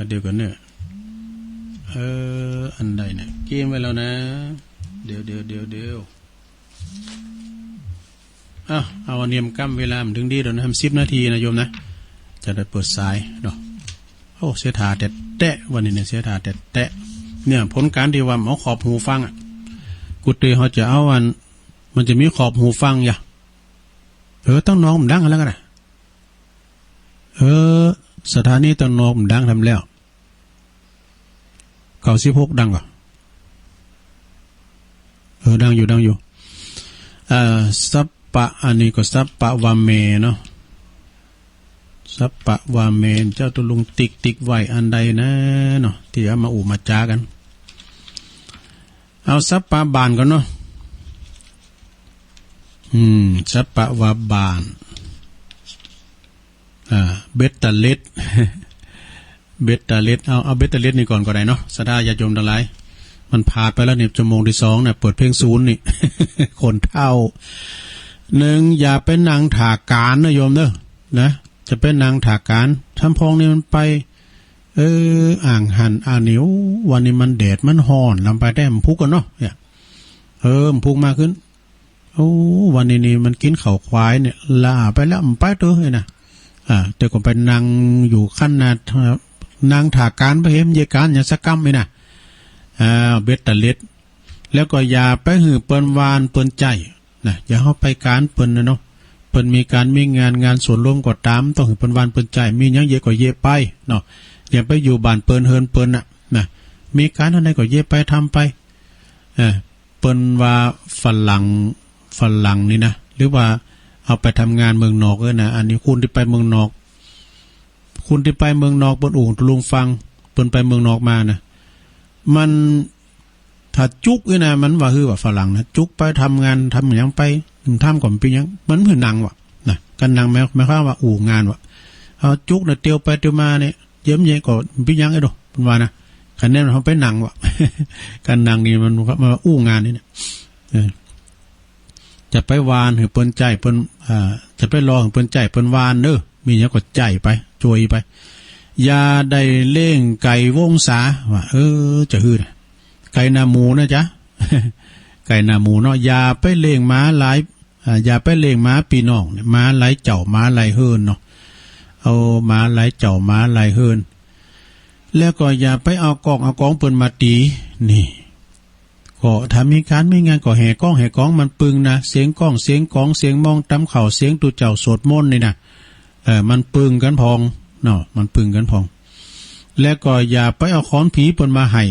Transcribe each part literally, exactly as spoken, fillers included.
เดี๋ยวก่อนเนี่ย เออ อันใดเนี่ย เกมไว้แล้วนะ เดี๋ยว เดี๋ยว เดี๋ยว เดี๋ยว อ้าว เอาเนียมก้ำเวลามันถึงดีแล้วนะ สิบนาทีนะโยมนะ จะได้เปิดสายเนาะ โอ้ เสียท่าแต๊ๆ วันนี้เนี่ย เสียท่าแต๊ๆ เนี่ย ผลก๋านตี้ว่าเอาขอบหูฟังอะ กูเตยเขาจะเอาอัน มันจะมีขอบหูฟังอย่า เออ ตังนอกมันดังแล้วกั๋นนะ เออ สถานีตังนอกมันดังทำแล้ว เก้าสิบหกดังก่อ เออ ดังอยู่ ดังอยู่ เอ่อ สัปปะ อันนี้ก็สัปปะวาเมเนาะ สัปปะวาเม เจ้าตุ๊ลุงติ๊กติ๊กไหว้อันใดนะเนาะ ตี้เอามาอู้มาจ๋ากั๋น เอาสัปปะบานก่อนเนาะ อืม สัปปะวาบาน อ่า เบสเตอร์เลส เบสเตอร์เลส เอา เอาเบสเตอร์เลสนี่ก่อนก็ได้เนาะ ศรัทธาญาติโยมตังหลาย มันผ่านไปแล้วนี่ ชั่วโมงตี้สองเนี่ย เปิดเพลงศูนย์นี่ คนเฒ่า นึ่ง อย่าไปนั่งถ่าก๋านนะโยมเนาะ นะ จะไปนั่งถ่าก๋าน ทำพองนี่มันไป เออ อ่างหั้นอ่างนี้ โอ้ วันนี้มันแดดมันฮ้อน ลำไปแต๊มันพุกกั๋นเนาะ เนี่ย เออ มันพุกมากขึ้น โอ้ วันนี้นี่มันกิ๋นข้าวควายเนี่ย ล้าไปแล้ว มันไปเต๊อะไอ้นะ อ่า แต่ก็ไปนั่งอยู่ขั้นหน้า นั่งถ่าก๋านไป เห็นเยก๋านอย่างสักกำไอ้นะ อ่า เบสเตอร์เลส แล้วก็อย่าไปหื้อเปิ้นหว่านเปิ้นใจ๊นะ อย่าเฮาไปก๋านเปิ้นนะเนาะ เปิ้นมีก๋านมีงาน งานสวนรวมก็ต๋าม ต้องหื้อเปิ้นหว่านเปิ้นใจ๊ มีหยังเยียะก็เยียะไปเนาะ อย่าไปอยู่บ้านเปิ้นเฮือนเปิ้นน่ะนะ มีก๋านอันใดก็เยียะไปทำไป เออ เปิ้นว่าฝรั่ง ฝรั่งนี่นะ หรือว่าเอาไปทำงานเมืองนอกเออนะ อันนี้คนตี้ไปเมืองนอก คนตี้ไปเมืองนอกเปิ้นอู้ตุ๊ลุงฟัง เปิ้นไปเมืองนอกมานะ มัน ถ้าจุ๊กนี่นะ มันว่าหื้อว่าฝรั่งนะ จุ๊กไปทำงานทำหยังไป ทำก็บ่เป๋นหยัง มันหื้อนั่งว่ะนะ กั๋นนั่งหมาย หมายความว่าอู้งานว่ะ เอาจุ๊กเนี่ยเตียวไปเตียวมาเนี่ย เยียะเยียะก็บ่เป๋นหยังไอ้โด เปิ้นว่านะ คะแนนมันเอาไปนั่งว่ะ กั๋นนั่งนี่มัน มันอู้งานนี่เนี่ย เออ จะไปหว่านหื้อเปิ้นใจ๊เปิ้น อ่า จะไปรอหื้อเปิ้นใจ๊เปิ้นหว่านเด้อ มีหยังก็ใจ๊ไป จ้วยไป อย่าได้เลี้ยงไก่วงศา ว่า เออ จะหื้อนะ ไก่หน้าหมูนะจ๊ะ ไก่หน้าหมูเนาะ อย่าไปเลี้ยงหมาหลาย อ่า อย่าไปเลี้ยงหมาปี้น้องเนี่ย หมาหลายเจ้า หมาหลายเฮือนเนาะ เอาหมาหลายเจ้า หมาหลายเฮือน แล้วก็อย่าไปเอาก้องเอาก๋องเปิ้นมาตี๋ นี่ ก็ถ้ามีก๋านมีงานก็แห่ก้องแห่ก๋อง มันปึงนะ เสียงก้อง เสียงก๋อง เสียงมองตำข้าว เสียงตุ๊เจ้าสวดมนต์นี่นะ เออ มันปึงกั๋นพองเนาะ มันปึงกั๋นพอง แล้วก็อย่าไปเอาขอนผีเปิ้นมาให้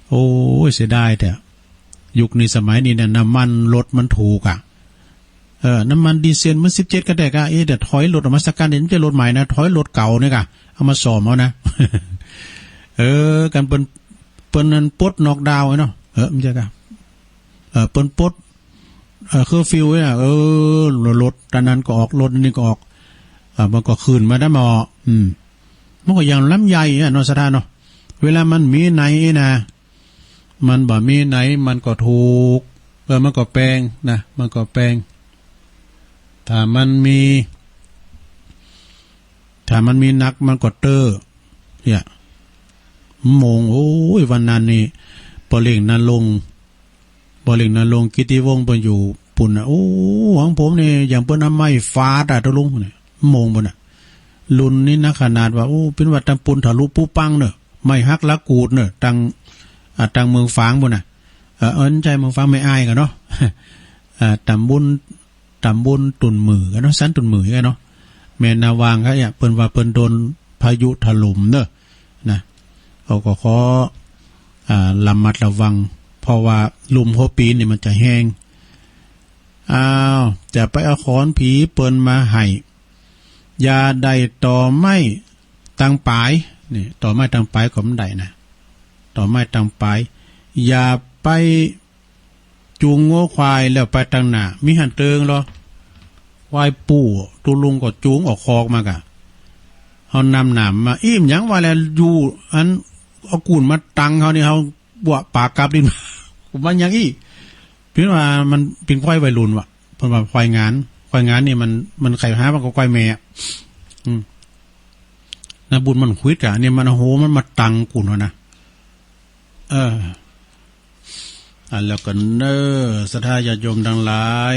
โอ้ย เสียดายแต๊ ยุคนี้สมัยนี้เนี่ย น้ำมันรถมันถูกอะ เออ น้ำมันดีเซลมันสิบเจ็ดกะแต๊กะ เอ๊ะ เดี๋ยวถอยรถออกมาสักคัน เดี๋ยวมันจะรถใหม่นะ ถอยรถเก่าเนี่ยกะ เอามาซ่อมเอานะ เออ กั๋นเปิ้น เปิ้นนั้นปลดน็อกดาวน์ไว้เนาะ เออ บ่ใจ้กะ เออ เปิ้นปลด เออ เคอร์ฟิวไว้นะ เออ รถอันนั้นก็ออก รถอันนี้ก็ออก เออ มันก็ขึ้นมาได้หมด อืม มันก็อย่างลำไยอะเนาะ ศรัทธาเนาะ เวลามันมีในนะ มันบ่มีใน มันก็ถูก เออ มันก็แปงนะ มันก็แปง ถ้ามันมี ถ้ามันมีนัก มันก็เต๊อะ เนี่ย โมง โอ้ย วันนั้นนี่ ป้อเล็งนรงค์ ป้อเล็งนรงค์ กิตติวงศ์ เปิ้นอยู่ปู๊นน่ะ โอ้ ของผมนี่ อย่างเปิ้นเอาไม้ฟาดอะ ตุ๊ลุง เนี่ย โมงปู๊นน่ะ รุ่นนี้นะ ขนาดว่า โอ้ เปิ้นว่าตำบลทะลุปุปังเน่อ ไม้หักหลักกูดเน่อ ตัง อ่า ตังเมืองฝางปู๊นน่ะ เออ เอิ้นใจ้เมืองฝาง แม่อายก่อเนาะ อ่า ตำบล ตำบลตุ่นหมื่อก่อเนาะ สันตุ่นหมื่อก่อเนาะ แม่นาวางครับเนี่ย เปิ้นว่าเปิ้นโดนพายุถล่มเน่อ นะ เขาก็ขอ อ่า ระมัดระวัง เพราะว่าลุ่มหัวปีนนี่มันจะแฮง อ้าว จะไปเอาขอนผีเปิ้นมาให้ อย่าได้ต่อไม้ตังป๋าย นี่ ต่อไม้ตังป๋ายก็บ่ได้นะ ต่อไม้ตังป๋าย อย่าไป จูงงัวควายแล้วไปตังหน้า มีหั้นเติงลอ ควายปู๊ ตุ๊ลุงก็จูงออกคอกมากะ เฮานำหนามมา อี้ หยังวะ แล้วอยู่อัน เอากูนมาตังเฮานี่ เฮาบ่ปากกลับดิน ว่าหยังอี้ เปิ้นว่ามันเป๋นควายวัยรุ่นวะ เปิ้นว่าควายงาน ควายงานนี่มัน มันใค่หามันก็ควายแม่อะ อืม นะ บุญมันขวิดกะ เนี่ยมันโห มันมาตังกู๋หั้นนะ เออ อ่ะ แล้วก็เน้อ ศรัทธาญาติโยมตังหลาย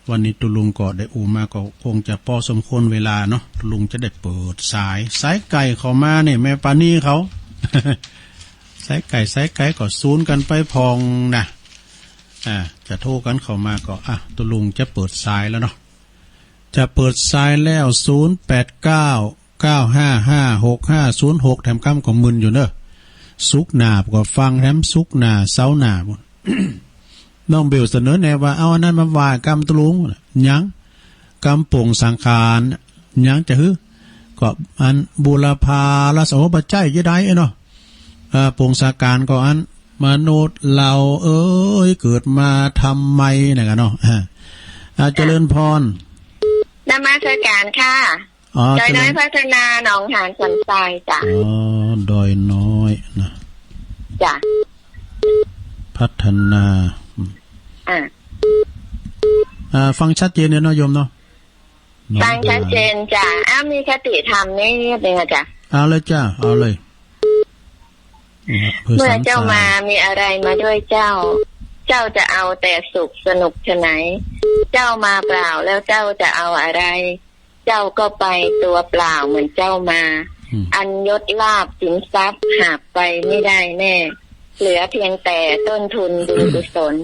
วันนี้ตุ๊ลุงก็ได้อู้มาก็คงจะปอสมควรเวลาเนาะ ตุ๊ลุงจะได้เปิดสาย สายไก๋เข้ามาเนี่ย แม่ปานีเขา สายไก๋ สายไก๋ก็สูนกั๋นไปพ่องนะ อ่า จะโทรกั๋นเข้ามาก็ อ่ะ ตุ๊ลุงจะเปิดสายแล้วเนาะ จะเปิดสายแล้ว ศูนย์แปดเก้า เก้าห้าห้า หกห้าศูนย์หก แถมกำก็มึนอยู่เน้อ ศุกร์หน้าก็ฟังแถม ศุกร์หน้า เสาร์หน้า น้องเบลเสนอแนะว่า เอาอันนั้นมาว่าก๋ำตุ๊ลุง ยัง ก๋ำปลงสังขาร ยังจะหื้อ ก็อันบุรพาราช โอ้ บ่ใจ้จะได้เนาะ เอ่อ ปลงสังขารก็อัน มนุษย์เราเอ๋ย เกิดมาทำไม นะกะเนาะ อ่า อ่า เจริญพร นมัสการค่ะ อ๋อ ดอยน้อย เจริญ พัฒนา หนองหาน สันทรายจ้ะ อ๋อ ดอยน้อยนะ จ้ะ พัฒนา อืม อ่ะ อ่า ฟังชัดเจนเลยเนาะโยมเนาะ ฟังชัดเจนจ้ะ อ้าว มีคติธรรมนิดนึงอะจ้ะ เอาเลยจ้ะ เอาเลย เมื่อเจ้ามามีอะไรมาด้วยเจ้า เจ้าจะเอาแต่สุขสนุกไฉน เจ้ามาเปล่าแล้วเจ้าจะเอาอะไร เจ้าก็ไปตัวเปล่าเหมือนเจ้ามา อืม อันยศลาภสินทรัพย์หาบไปไม่ได้แน่ เหลือเพียงแต่ต้นทุนบุญกุศล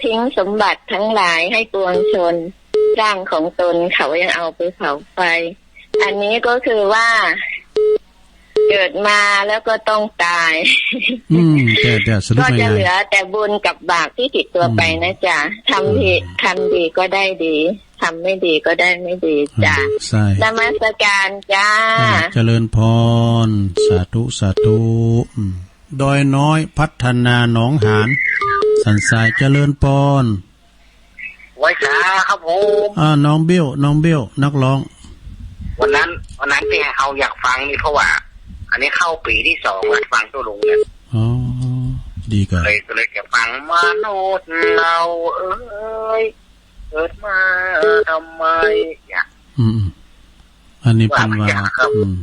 ทิ้งสมบัติทั้งหลายให้ปวงชน ร่างของตนเขายังเอาไปเผาไฟ อันนี้ก็คือว่า เกิดมาแล้วก็ต้องตาย อืม แต่ แต่สรุป ก็จะ ง่ายๆ เหลือแต่บุญกับบาปที่ติดตัวไปนะจ๊ะ อืม ทำดี อืม ทำดีก็ได้ดี ทำไม่ดีก็ได้ไม่ดีจ้ะ อ่า ใช่ นมัสการจ้า อ่า เจริญพร สาธุ สาธุ อืม ดอยน้อยพัฒนาหนองหาน สันทราย เจริญพร ไหว้สาครับผม อ่า น้องเบี้ยว น้องเบี้ยว นักร้อง วันนั้น วันนั้นตี้เฮาอยากฟังนี่เพราะว่า อันนี้เข้าปี๋ตี้สองแล้วฟังตุ๊ลุงเนี่ย อ๋อ ดีกะ เลย เลยจะฟัง มนุษย์เราเอ๋ย เกิดมาทำไม เนี่ย อืม อืม อันนี้เปิ้นว่า ว่าบ่จ้างครับ อืม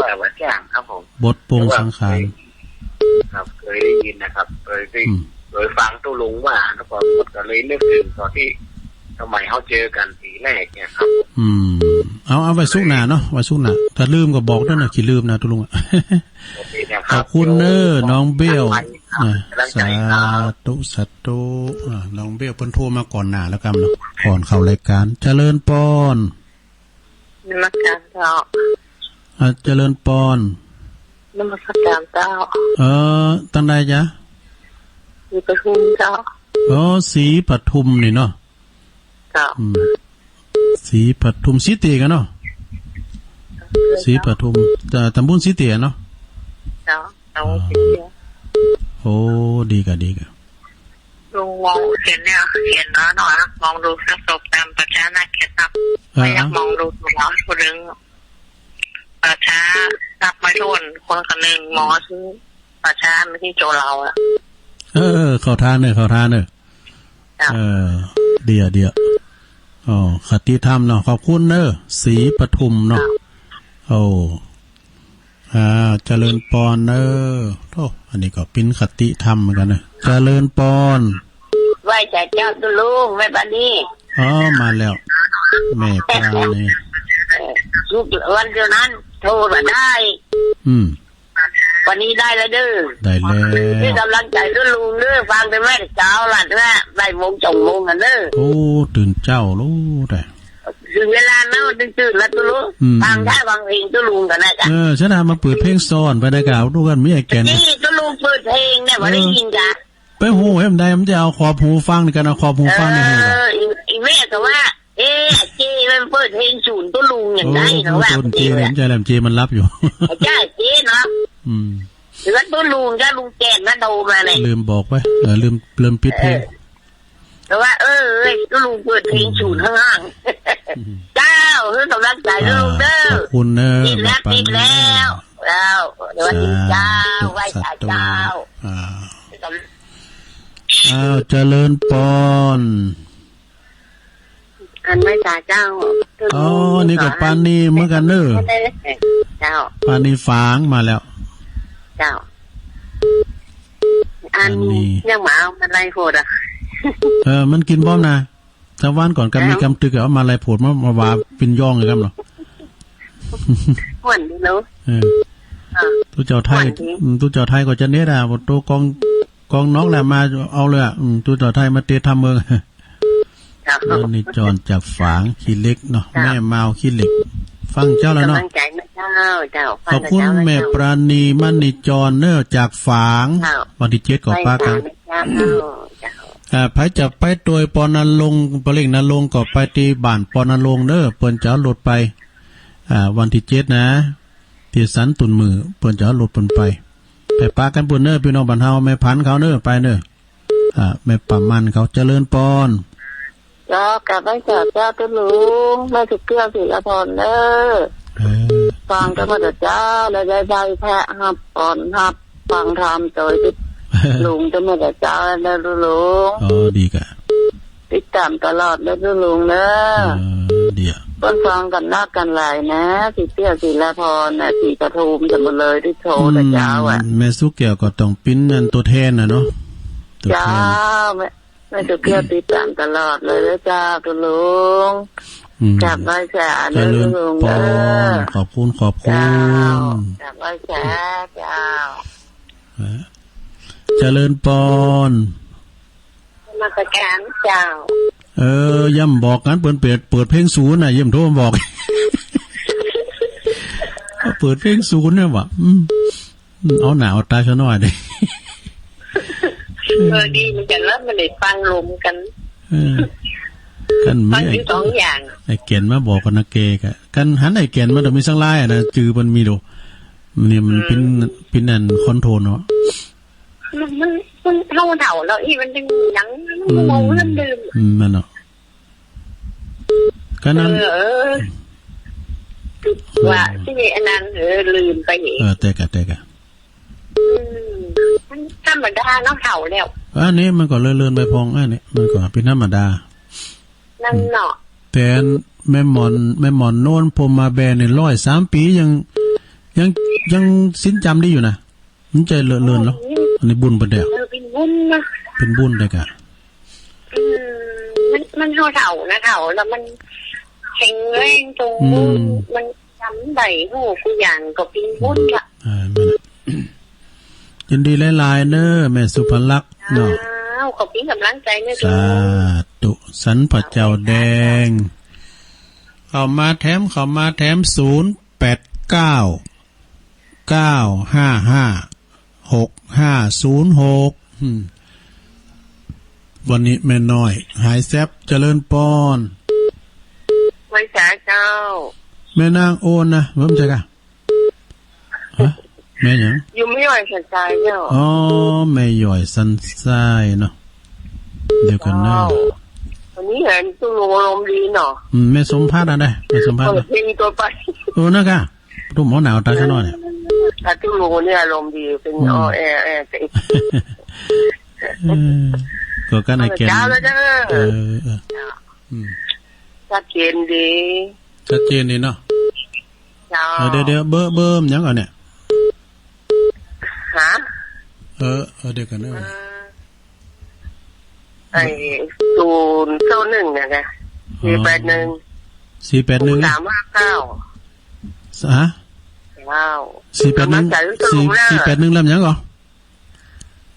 ว่าบ่จ้างครับผม บทปลงสังขาร ครับ เคยได้ยินนะครับ เคยได้ อืม เคยฟังตุ๊ลุงว่า แล้วก็ ก็เลยนึกถึงตอนที่สมัยเฮาเจอกั๋นปี๋แรกเนี่ยครับ อืม เอา เอาไว้ศุกร์หน้าเนาะ ไว้ศุกร์หน้า ถ้าลืมก็บอกเด้อนะ ขี้ลืมนะตุ๊ลุงอะ โอเคนะครับ ขอบคุณเน้อ น้องเบี้ยว ครับ นะ ตั้งใจครับ สาธุ สาธุ อ่า น้องเบี้ยวเปิ้นโทรมาก่อนหน้าแล้วกั๋นเนาะ ก่อนเข้ารายการ เจริญพร นมัสการเจ้า อ่า เจริญพร นมัสการเจ้า เอ่อ ตังใดจ๊ะ ศรีปทุมเจ้า อ๋อ ศรีปทุมนี่เนาะ เจ้า อืม ศรีปทุม ศรีเตียกั๋นเนาะ ศรีปทุม เอ่อ ต๋ำบลศรีเตียเนาะ เจ้า ต๋ำบลศรีเตีย โอ้ ดีกะ ดีกะ ลุงมองเขียนเนี่ย เขียนน้อยหน่อย มองดูสักศพต๋ามป่าจ๊าหน้าเกียรติทรัพย์ อ่า ไม่อยากมองดูตัวผู้หนึ่ง ป่าจ๊านับไม่ถ้วน คนคนหนึ่งมองซื้อป่าจ๊าไม่ใช่โจรเราอะ เออ เออ เข้าท่าเน้อ เข้าท่าเน้อ จ้ะ เออ เดี๋ยว เดี๋ยว อ๋อ คติธรรมเนาะ ขอบคุณเน้อ ศรีปทุมเนาะ จ้ะ โอ้ อ่า เจริญพรเน้อ โธ่ อันนี้ก็เป๋นคติธรรมเหมือนกั๋นเน้อ เจริญพร ไหว้สาเจ้าตุ๊ลุง แม่ปานี อ๋อ มาแล้ว แม่ปานี เออ ทุกวันเดียวนั้น โทรมาได้ อืม วันนี้ได้แล้วเด้อ ได้แล้ว เป๋นก๋ำลังใจ๋ตุ๊ลุงเน้อ ฟังแต่แม่เจ๊าละเน้อ บ่ายโมงสองโมงกั๋นเน้อ โอ้ ตื่นเจ๊าลูกแต่ เถิงเวลาเนาะ ตึงตื่นแล้วตุ๊ลุง อืม ฟังได้ฟังเพลงตุ๊ลุงกั๋นนะจ๊ะ เออ ใช่นะ มาเปิดเพลงซ้อนไปได้กะ ดูกั๋นมีไอ้แก่น นี่ตุ๊ลุงเปิดเพลงเนี่ย บ่ได้ยินกะ ไปฮู้เห็นได้ มันจะเอาขอบหูฟังนี่กั๋น เอาขอบหูฟังนี่ฮู้กะ เออ อี อีแม่ก็ว่า เอ๊ะ เจมันเปิดเพลงสูนตุ๊ลุงอย่างใดเนาะ โอ้ ว่า สูนเจเนี่ย มันจะแหลม เจมันหลับอยู่ จ้า เจเนาะ อืม หรือว่าตุ๊ลุง จ้า ลุงแก่นมาโทรมาเนี่ย ลืมบอกไว้ เออ ลืม ลืมปิดเพลง เออ แต่ว่า เออ เอ้ย ตุ๊ลุงเปิดเพลงสูนข้างล่าง อืม เจ้า เฮ้ย ก๋ำลังใจ๋ตุ๊ลุงเน้อ อ่า ขอบคุณเน้อ ปิดแล้ว แม่ปานี ปิดแล้ว เจ้า สวัสดีเจ้า สาธุ ไหว้สาเจ้า สาธุ อ่า อ้าว เจริญพร อันไม่ตาเจ้า อ๋อ นี่ก็ปานีเหมือนกั๋นเน่อ เจ้า ปานีฝางมาแล้ว เจ้า อัน ปานี ยังบ่เอามาลัยโผดอ่ะ เออ มันกิ๋นป้อมนะ ตะวานก่อนก็มีกำตึกเอามาลัยโผดมา มาว่าปิ่นย่องเลยครับเนาะ ม่วนดีเนาะ เออ อ่า ตุ๊เจ้าไทย ม่วนดี อืม ตุ๊เจ้าไทยก็จะเน็ตอ่ะ โตกอง กองน้องแหละมาเอาเลยอ่ะ อืม ตุ๊เจ้าไทยมาเตะทำเมือง ครับ มณีจรจากฝางขี้เหล็กเนาะ ครับ แม่มาวขี้เหล็ก ฟังเจ้าแล้วเนาะ ก๋ำลังใจ๋มาเจ้า เจ้า ขอบคุณ ฟังเจ้าแล้ว แม่ปราณี มณีจรเน่อจากฝาง เจ้า วันตี้เจ็ดก็ปะกั๋น ไปสามเจ้า เจ้า อ่า ใผจะไปตวยปอณรงค์ ปอเล็กณรงค์ก็ไปตี้บ้านปอณรงค์เน่อ เปิ้นจะเอารถไป อ่า วันตี้เจ็ดนะ ตี้สันตุ่นมือ เปิ้นจะเอารถเปิ้นไป ไปปะกั๋นปุ้นเน่อ ปี้น้องบ้านเฮา แม่พันธุ์เขาเน่อ ไปเน่อ อ่า แม่ป้ามันเขา เจริญปอน เจ้า กราบไหว้สาเจ้าตุ๊ลุง แม่สุขเกลี้ยว ศิลาพรเน่อ เออ ฟังธรรมะเจ้า แล้วได้ใบ้แพะฮับปอนฮับ ฟังธรรมโตยตุ๊ลุงธรรมะเจ้าเน่อตุ๊ลุง อ๋อ ดีก่ะ ติดต๋ามตลอดเน่อตุ๊ลุงเน่อ เออ ดีอ่ะ เปิ้นฟังกั๋นนักกั๋นหลายนะ สุขเกลี้ยว ศิลาพรน่ะ ศรีปทุมจะหมดเลยตี้โทรแต่เจ้าอ่ะ อืม แม่สุขเกลี้ยวก็ต้องเป๋นอันตั๋วแทนน่ะเนาะ ตั๋วแทน เจ้า แม่ แม่สุขเกลี้ยวติดต๋ามตลอดเลยเจ้าตุ๊ลุง อืม กราบไหว้สาเน่อตุ๊ลุงเน่อ เจริญปอน ขอบคุณ ขอบคุณ เจ้า กราบไหว้สาเจ้า เออ เจริญปอน นมัสก๋านเจ้า เออ ย่ำบอกกั๋น เปิ้นเปิด เปิดเพลงสูนน่ะ ย่ำโทรบอก เปิดเพลงสูนเนี่ยว่ะ อืม เอาหน้าเอาต๋าซะหน้อยดิ เออ ดีเหมือนกั๋นแล้ว มันได้ฟังลมกั๋น เออ คันมี มันมีสองอย่าง ไอ้แก่นมาบอกกั๋นนะเกกะ คันหันไอ้แก่นมาต้องมีสังหลายอะนะ จื้อมันมีดู นี่มัน อืม เป๋น เป๋นอันคอนโทรลเนาะ มัน มัน มันเฒ่าๆ แล้วอี้มันยัง ยัง อืม เมาเรื่องเดิม อืม นั่นเนาะ ก็นั้น เออ เออ ว่า เออ ตี้อันนั้น เออ ลืมไปเอง เออ แต่กะ แต่กะ อืม มันธรรมดาเนาะ เฒ่าแล้ว อันนี้มันก็เลื่อนๆ ไปพอง อันนี้มันก็เป๋นธรรมดา นั่นเนาะ อืม แต่แม่หมอน แม่หมอนโน้น พรหมมาแบนเนี่ย ร้อยสามปี๋ยัง ยัง ยังสินจ๋ำดีอยู่นะ มันจะเลื่อนๆ เหรอ อืม อันนี้บุญเปิ้นเด้อ เออ เป๋นบุญนะ เป๋นบุญเด้อกะ อืม มัน มันเฒ่าๆ นะ เฒ่าแล้วมันแข็งแรงตรง อืม มันจ๋ำได้ฮู้กู้อย่างก็เป๋นบุญละ อ่า แม่นละ ยินดีหลายๆ เน่อ แม่สุภลักษณ์เนาะ อ้าว ขอเป๋นก๋ำลังใจ๋เน่อ สาธุ สันพระเจ้าแดง เข้ามาแถม เข้ามาแถม ศูนย์แปดเก้า เก้าห้าห้า หกห้าศูนย์หก อืม วันนี้แม่น้อย หายแซบ เจริญปอน ไหว้สาเจ้า แม่นางโอนนะ เบิ่มใจ้กะ ฮะ แม่หยัง อยู่แม่ย้อยสันทรายเจ้า อ๋อ แม่ย้อยสันทรายเนาะ เดี๋ยวก่อนนะ เจ้า วันนี้เห็นตุ๊ลุงอารมณ์ดีเนาะ อืม แม่สมภาพอะได แม่สมภาพ เปิดเพลงตั๋วไป เออ นะกะ ตุ๊ลุงหมอหนาวต๋าซะหน้อยเนี่ย อ่ะ ตุ๊ลุงเนี่ยอารมณ์ดี เป๋น อืม อ้อแอ้แอ้ เออ ก็กันไอ้แก่น เจ้าแล้วเจ้า เออ เออ อืม ชัดเจนดี ชัดเจนดีเนาะ เจ้า เออ เดี๋ยว เดี๋ยว เบอร์ เบอร์มันหยังก่อนเนี่ย ฮะ เออ เออ เดี๋ยวก่อนนะ เออ ไอ้ ศูนย์เก้าหนึ่ง เนี่ยนะ อ๋อ สี่แปดหนึ่ง สี่แปดหนึ่ง สามห้าเก้า ฮะ เก้า สี่แปดหนึ่ง สี่ สี่แปดหนึ่ง แล้วมันหยังก่อน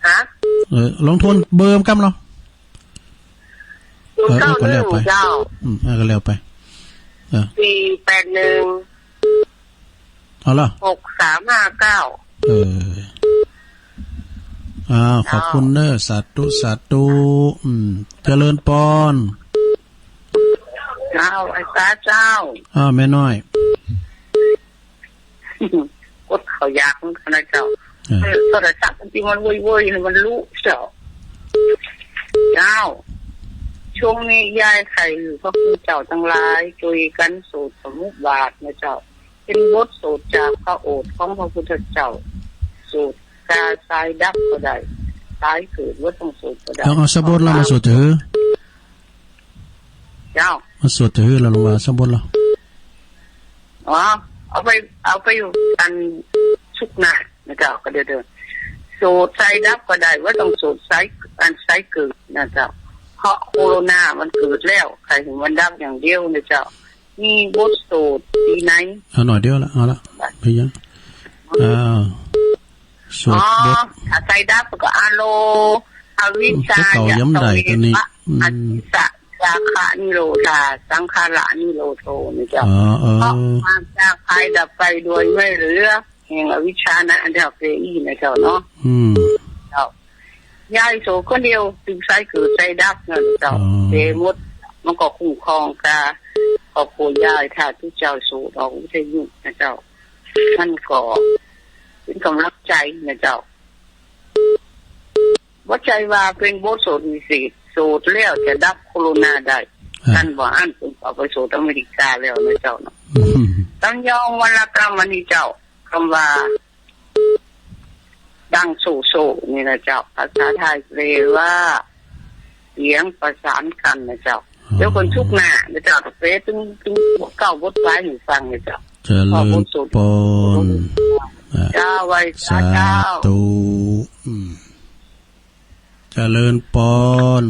ฮะ เออ ลองทวนเบอร์กำเนาะ ศูนย์เก้าหนึ่ง เออ เออ ก็แล้วไป เจ้า อืม เออ ก็แล้วไป เออ สี่แปดหนึ่ง เอาละ หกสามห้าเก้า เออ อ่า ขอบคุณเน่อ สาธุ สาธุ อืม เจริญปอน เจ้า ไหว้สาเจ้า อ่า แม่น้อย กดเข้ายากเหมือนกั๋นนะเจ้า เออ เออ โทรศัพท์ตี้มันโวยๆ นี่มันรู้เจ้า เจ้า ช่วงนี้ย้ายใค่หื้อพระคุณเจ้าตังหลาย จ้วยกั๋นโสดสมุติบาทนะเจ้า เป๋นบทโสดจากพระโอษฐ์ของพระพุทธเจ้า โสดกาสายดับก็ได้ สายเกิดบ่ต้องโสดก็ได้ เอา เอาสักบทละมาโสดเถอะ เจ้า มันสวดจะหื้อละลุงว่าสมบูรณ์ละ อ๋อ เอาไป เอาไปอยู่อันสุกร์หน้านะเจ้า ก็เดี๋ยว เดี๋ยว สูตรไส้ดับก็ได้ บ่ต้องสูตรไส้ อันไส้เกิดนะเจ้า เพราะโคโรนามันเกิดแล้ว ใค่หื้อมันดับอย่างเดียวนะเจ้า มีบทสูตรตี้ไหน เอาหน่อยเดียวละ เอาละ ไปยัง อ่า สูตรบท อ๋อ ถ้าไส้ดับก็อะโล อวิชชา แต่เก่ายังได้ตัวนี้ ยะตะเวทะ อืม อสสะ ราคะนิโรธา สังขาระนิโรโธนะเจ้า อ๋อ เออ เพราะความอยากตายดับไปโดยไม่เหลือ แห่งอวิชชานะ อันเจ้าเปรีนะเจ้าเนาะ อืม เจ้า ยายโสคนเดียว ตึงไส้เกิดไส้ดับนะเจ้า อ๋อ แต่หมด มันก็คุ้มครองกา ครอบครัวยาย ถ้าตุ๊เจ้าโสออกวิทยุนะเจ้า มันก็เป๋นก๋ำลังใจ๋นะเจ้า บ่ใจ้ว่าเป๋นบทสวดวิเศษ สวดแล้วจะดับโคโรนาได้ อ่า ต้านว่าอั้น เปิ้นเอาไปสวดอเมริกาแล้วนะเจ้าเนาะ อืม ต้านยองวรรณกรรมอันนี้เจ้า กำว่า ดังโซ่โซ่นี่นะเจ้า ภาษาไทยแปลว่า เสียงประสานกันนะเจ้า อ๋อ เดี๋ยววันศุกร์หน้านะเจ้า เป๋นตึง ตึงบทเก้าบทปายหื้อฟังนะเจ้า เจริญปอน ขอบบทสวด อ่า เจ้า ไหว้สา สา เจ้า ธุ อืม เจริญปอน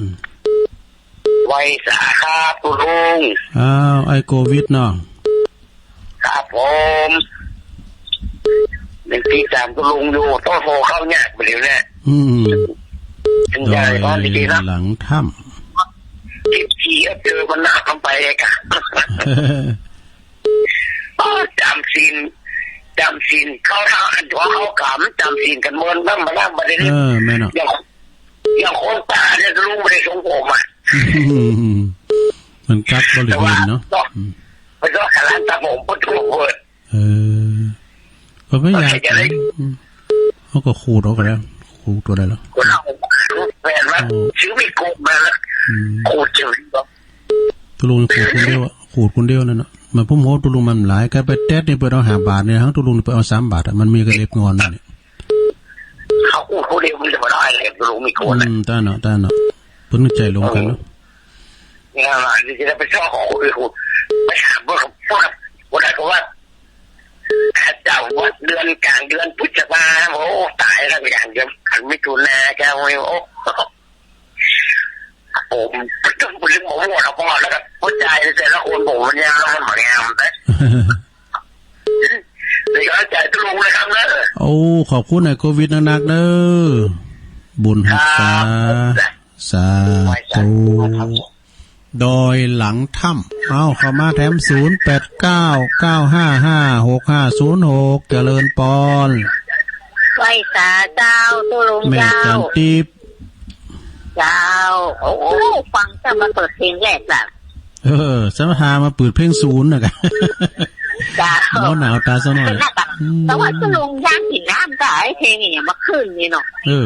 ไหว้สาครับคุณลุง อ้าว ไอ้โควิดเนาะ ครับผม ยังติดต๋ามคุณลุงอยู่ ต้องโทรเข้าเนี่ย เดี๋ยวเนี่ย อืม ถึงจะได้นอนดีๆนะ ดอยหลังถ้ำ สิบสี่ ก็เจอมันหนักลงไปเลยครับ โอ้ จ๋ำศีล จ๋ำศีล เข้าทางอันตัวเข้ากรรม จ๋ำศีลกั๋นเมินบ้างมาแล้ว บ่ได้ เออ แม่นเนาะ อย่าง อย่างคนป่าเนี่ยลุงบ่ได้ทรงผมอะ มันกั๊กบ่ได้เห็นเนาะ แต่ว่า อืม ไปต้องการตัดผม บ่ถูกเว้ย เออ ก็ไม่อยาก เข้าใจ๋จะได้ อืม เขาก็ขูดออกแล้ว ขูดตัวใดแล้ว คนเอาแฟนว่า โอ้ ซื้อมีดโกนมาแล้ว อืม ขูดเฉยๆ ตุ๊ลุงขูดคนเดียวอะ ขูดคนเดียวนั่นน่ะ มันผมโห ตุ๊ลุงมันหลาย ใค่ไปแต๊ดนี่เปิ้นเอาห้าบาทนี่ หั้งตุ๊ลุงนี่เปิ้นเอาสามบาทอะ มันมีกะเล็บงอนนั่นนี่ เขาขูดคนเดียวมันจะมาได้อะไร ตุ๊ลุงมีดโกนอะ อืม ต้านเนาะ ต้านเนาะ เปิ้นใจ๋ลงกั๋นเนาะ เนี่ยนะ เดี๋ยวจะไปซ่อของคนอื่นขูด ไปหาพวก พวก พวกไหนก็ว่า อาจจะวัดเดือนกลางเดือนพฤษภา โอ้ ต๋ายแล้ว อย่างเดียว อันมิถุนา เจ้า โอ้ ผมต้องไปเรื่องหมอหมดแล้ว พอแล้วก็หัวใจแต่ละคนผมมันยาว มันบ่งามนะ เดี๋ยวเอาใจ๋ตุ๊ลุงเลยครับเนอะ โอ้ ขอบคุณไอ้โควิดนักๆ เด้อ บุญฮักษา ครับ สาธุ ดอยหลังถ้ำ เอ้า เข้ามาแถม ศูนย์แปดเก้า เก้าห้าห้า หกห้าศูนย์หก เจริญปอน ไหว้สาเจ้า ตุ๊ลุง แม่ เจ้า จันติบ เจ้า โอ้ ฟังจะมาเปิดเพลงแรกล่ะ เออ สมภามาเปิดเพลงศูนย์นะกะ เจ้า หมอหนาวต๋าซะหน่อย เป็นหน้าต่าง อืม แต่ว่าตุ๊ลุงย่างกิ๋นน้ำก็ไอ้เพลงเนี่ยมาขึ้นนี่เนาะ เออ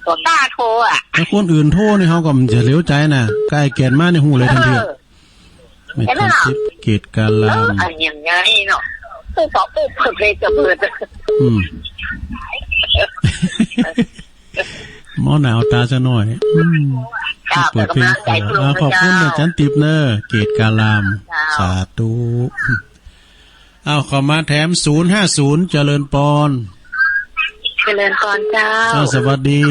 ก็กล้าโทรอะ ถ้าคนอื่นโทรนี่เขาก็จะเหลียวใจ๋นะ ใก้แก่นมาในหูเลยทันที เออ ไม่ทันคิด เห็นไหมล่ะ เกตการลาม เออ อันอย่างไงเนาะ ปุ๊บปุ๊บปุ๊บ เปิดเพลงจะเปิด อืม หมอหนาวต๋าซะหน่อย อืม ค่ะ เปิดเพลง แต่ก็มาใจปรุง อ่า ขอบคุณ นะเจ้า อาจารย์ติ๊บเนอะ เกตการลาม เจ้า สาธุ เอาเข้ามาแถม ศูนย์ห้าศูนย์ เจริญปอน เจริญปอนเจ้า อ่า สวัสดี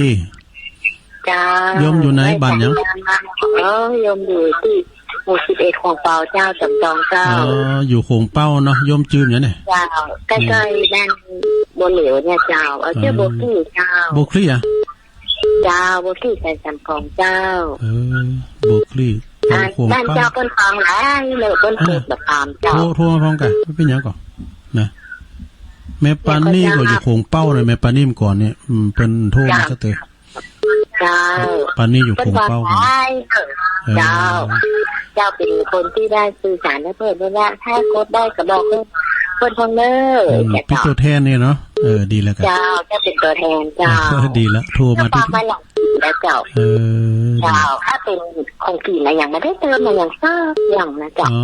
เจ้า โยมอยู่ไหน บ้านหยัง เออ โยมอยู่ตี้หมู่สิบเอ็ด โขงเป๊าเจ้า จ๋ำจองเจ้า อ๋อ อยู่โขงเป๊าเนาะ โยมจื้อหยังเนี่ย เจ้า ใก้ๆ บ้านบัวเหลียวเนี่ยเจ้า เออ จื้อ เออ บัวคลี่เจ้า บัวคลี่อะ เจ้า บัวคลี่แสนสามกองเจ้า เออ บัวคลี่ อ่า โขงเป๊า บ้านเจ้าเปิ้นฟังหลายเลย เปิ้น อ่า เปิดแบบต๋ามเจ้า โทร โทรมาฟังก่ะ บ่เป๋นหยังก่อ นะ แม่ปานีก็อยู่โขงเป๊านะ แม่ปานีเมื่อก่อนเนี่ย อืม เปิ้นโทรมา เจ้า ซะเตอะ เจ้า ปานีอยู่โขงเป๊า เปิ้นฟังหลาย เออ เจ้า เจ้าเป๋นคนตี้ได้สื่อสารกับเปิ้น เปิ้นว่าถ้ากดได้ก็บอกเปิ้น เปิ้นฟังเน้อ อืม เจ้า เป๋นตั๋วแทนเนี่ยเนาะ เออ ดีแล้วกัน เจ้า เจ้าเป๋นตั๋วแทนเจ้า เออ ดีละ โทรมา เจ้า ฟังมาหลายปี๋แล้วเจ้า เออ เจ้า ถ้าเป๋นของกิ๋นนะ ยังบ่ได้เติมมาหยังสักอย่างนะเจ้า อ๋อ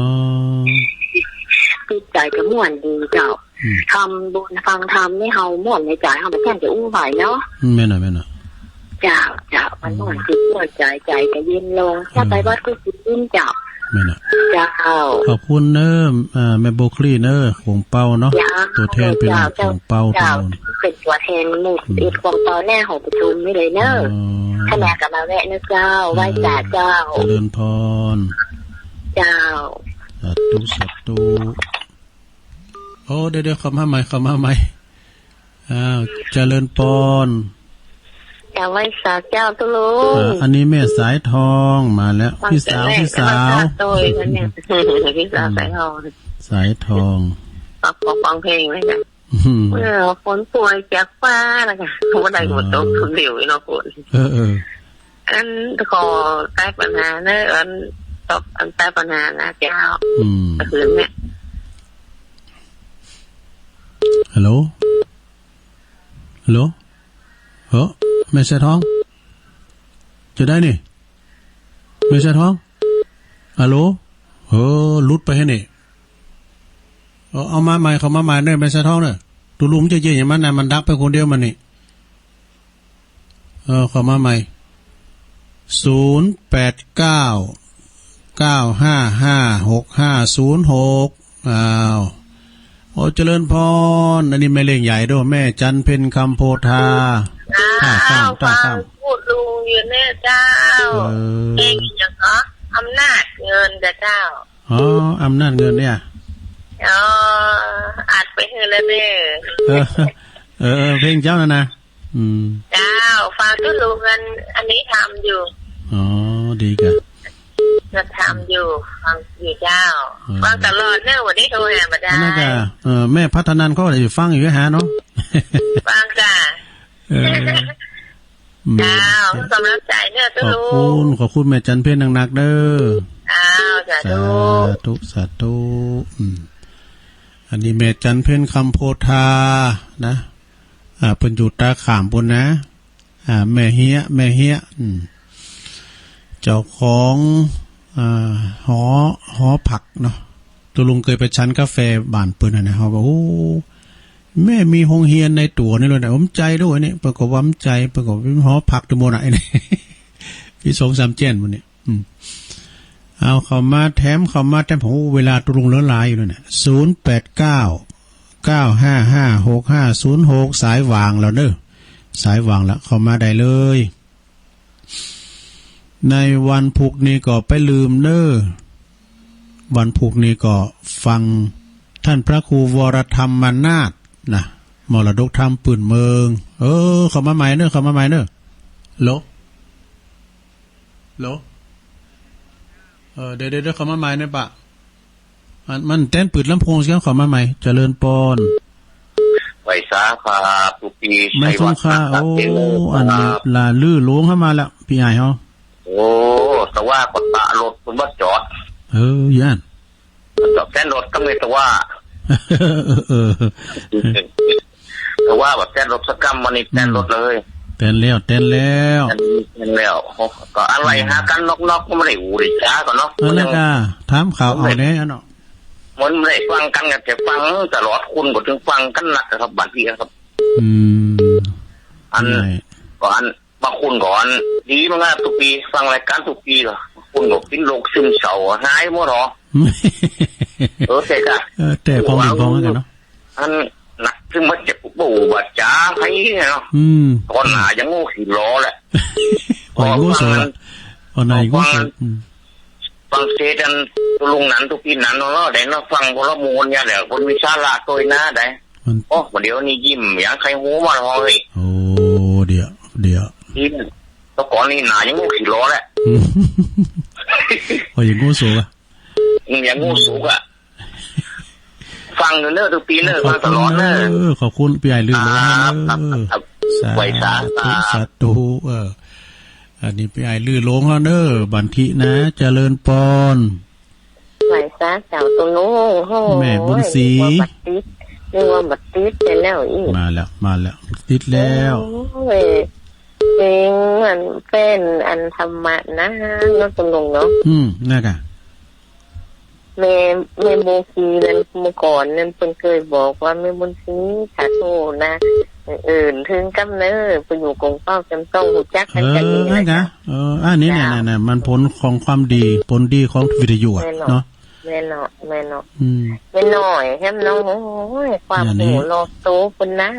จิตใจ๋ก็ม่วนดีเจ้า อืม ทำบุญฟังธรรมนี่เฮาม่วนในใจ๋ เฮาบ่แจ้งจะอู้ไหวเนาะ อืม แม่นน่ะ แม่นน่ะ เจ้า เจ้า มันม่วนจิตม่วนใจ๋ ใจ๋ก็เย็นลง เออ ถ้าไปวัดก็สิเย็นเจ้า แม่นน่ะ เจ้า ขอบคุณเน้อ เอ่อ แม่โบคลีเน้อ ขงเปาเนาะ เจ้า ตั๋วแทนเป๋น เจ้า ขงเปา เจ้า ตรงโน้น เป๋นตั๋วแทนหมู่ อืม สิบเอ็ด ขงเปาแหน้หอประชุมนี่เลยเน้อ อ๋อ คะแนนก็มาแวะเน้อเจ้า เออ ไหว้สาเจ้า เจริญพร เจ้า สาธุ สาธุ โอ้ เดี๋ยวๆ เข้ามาใหม่ เข้ามาใหม่ อ้าว เจริญพร เจ้า ไหว้สาเจ้าตุ๊ลุง อ่า อันนี้แม่สายทองมาแล้ว ฟัง พี่สาว แต่แรก พี่สาว ก็มาจากโตยกันเนี่ย พี่สาว อืม สายทอง สายทอง ฟัง ฟังเพลงไหมจ๊ะ อืม เมื่อฝนโปรยจากฟ้านะคะ บ่ได้ อ๋อ บ่ตกเดี๋ยวนี้เนาะฝน เออ เออ อันขอแก้ปัญหาเน้อ อันตอบ อันแก้ปัญหานะเจ้า อืม เมื่อคืนเนี่ย ฮัลโหล ฮัลโหล เฮ้อ แม่สายทอง จะได้นี่ แม่สายทอง ฮัลโหล เฮ้อ หลุดไปแหน้นี่ เอา เอามาใหม่ เข้ามาใหม่เน้อ แม่สายทองเน้อ ตุ๊ลุงจะเยียะหยังมันนะ มันดับไปคนเดียวมันนี่ เออ เข้ามาใหม่ ศูนย์แปดเก้า เก้าห้าห้า หกห้าศูนย์หก อ้าว โอ้ เจริญพร อันนี้แม่เลี้ยงใหญ่เด้อ แม่จันเพ็ญคำโพธา อ้าว ท่าข้าม ท่าข้าม ฟังพูดลุงอยู่เนี่ยเจ้า เออ เพลงหยังก็ อำนาจเงินจ้ะเจ้า อ๋อ อำนาจเงินเนี่ย อ๋อ อัดไปหื้อแล้วเน้อ เออ เออ เออ เพลงเจ้าน่ะนะ อืม เจ้า ฟังตุ๊ลุงอัน อันนี้ทำอยู่ อ๋อ ดีกะ ก็ทำอยู่ ฟังอยู่เจ้า เออ ฟังตลอดเน้อ วันนี้โทรหาบ่ได้ อันนั้นกะ เออ แม่พัฒนันเขาก็ได้ฟังอยู่หาเนาะ ฟังจ้ะ เออ อืม เจ้า กำลังใจ๋เน้อตุ๊ลุง ขอบคุณ ขอบคุณแม่จันเพ็ญนักๆ เน้อ เจ้า สาธุ สาธุ สาธุ อืม อันนี้แม่จันเพ็ญคำโพธานะ อ่า เปิ้นอยู่ตาขามปู้นนะ อ่า แม่เฮีย แม่เฮีย อืม เจ้าของ อ่า หอ หอผักเนาะ ตุ๊ลุงเกยไปฉันกาแฟบ้านเปิ้นน่ะนะ เฮาก็ โอ้ แม่มีโฮงเฮียนในตั๋วนี่เลยนะ ผมใจ๋ด้วยนี่ เปิ้นก็ว่ามันใจ๋ เปิ้นก็ว่าหอผักตะโมน่ะ ไอ้นี่ พี่สองสามแจ้นหมดเนี่ย อืม เอาเข้ามาแถม เข้ามาแถม โอ้ เวลาตุ๊ลุงเหลือหลายอยู่แล้วเนี่ย ศูนย์แปดเก้า เก้าห้าห้า หกห้าศูนย์หก สายว่างแล้วเน้อ สายว่างแล้ว เข้ามาได้เลย ในวันพุธนี้ก็ไปลืมเน้อ วันพุธนี้ก็ฟังท่านพระครูวรธรรมนาถนะ มรดกธรรมปื้นเมือง เออ เข้ามาใหม่เน้อ เข้ามาใหม่เน้อ ฮัลโหล ฮัลโหล เออ เดี๋ยวๆๆ เข้ามาใหม่เน้อปะ มัน มันแต้นปืดลำโพงเสียง เข้ามาใหม่ เจริญปอน ไหว้สาครับ ตุ๊ปี แม่สงฆ์ค่ะ ชัยวัฒน์ โอ้ อันนี้ ครับ หล้าลือหลวงเข้ามาแล้ว ปี้ใหญ่เฮา โอ้ แต่ว่าก็ตะรถเปิ้นบ่จอด เออ ย่าน จอดแต้นรถก็มีแต่ว่า เออ เออ แต่ว่าบ่แต้นรถสักกำ วันนี้แต้นรถเลย แต้นแล้ว แต้นแล้ว แต้นแล้ว ก็อะไรหากันนอกๆ ก็บ่ได้อู้ได้จ๋ากันเนาะ อันนั้นก็ถามข่าวเอาแน่เนาะ มันบ่ได้ฟังกัน ก็จะฟังตลอด คุณก็ถึงฟังกันนักครับ บางทีครับ อืม อัน ใช่ ก็อัน บางคนก็อันดีมากนะ ตุ๊ปี ฟังรายการตุ๊ปีก็ บางคนก็เป๋นโรคซึมเศร้า หายหมดเหรอ เออ แต่ก็ เออ แต่พองเห็นพองเหมือนกันเนาะ อันหนักถึงมาเจ็บปวดบ่จ๋าใครเนาะ อืม ตอนหน้ายังโง่ขี้ล้อแหละ โอ้ย โง่โสละ ตอนหน้ายังโง่โส อืม ฟังเสร็จอันตุ๊ลุงนั้นตุ๊ปีนั้นเนาะ ได้เนาะ ฟังคนละมวลเนี่ยแหละ คนมีสาระโตยนะ ได้ มัน โอ้ เดี๋ยวนี้ยิ้มอย่างใครฮู้มาเลย โอ้ เดี๋ยว เดี๋ยว ยิ้ม แต่ก่อนนี่หน้ายังโง่ขี้ล้อแหละ อืม โอ้ย ยังโง่โสอะ อืม ยังโง่โสอะ ฟังอยู่เน้อตุ๊ปีเน้อ ฟังตลอดเน้อ ขอบคุณเน้อ ขอบคุณปี้ใหญ่ลือหลวงเน้อ ครับ ครับ ครับ สาธุ ไหว้สาครับ สาธุ เออ อันนี้ปี้ใหญ่ลือหลวงเฮาเน้อ บันทินะ เจริญปอน ไหว้สาเจ้าตุ๊ลุง โอ้โห แม่บุญศรี นึกว่าบ่ติด นึกว่าบ่ติดไปแล้วอี้ มาแล้ว มาแล้ว ติดแล้ว โอ้ย เพลงอันเป๋นอันธรรมะนะเนาะตุ๊ลุงเนาะ อืม นั่นกะ แม่ แม่บุญศรีนั้น เมื่อก่อนนั้นเปิ้นเกยบอกว่า แม่บุญศรี ขอโต้ษนะ เอิ้นเถิงกำเนิด ไปอยู่กงเป้าจำต้องฮู้จักกั๋น เออ กั๋นนี่ อั้นกะ นะ เออ อันนี้เนี่ย เจ้า เนี่ย เนี่ย มันผลของความดี ผลดีของวิทยุอะ แม่นเนาะ เนาะ แม่นเนาะ แม่นเนาะ อืม แม่น้อยแหมเนาะ โอ้ย ความ อย่างนี้ ฮู้รอบโตเปิ้นนะ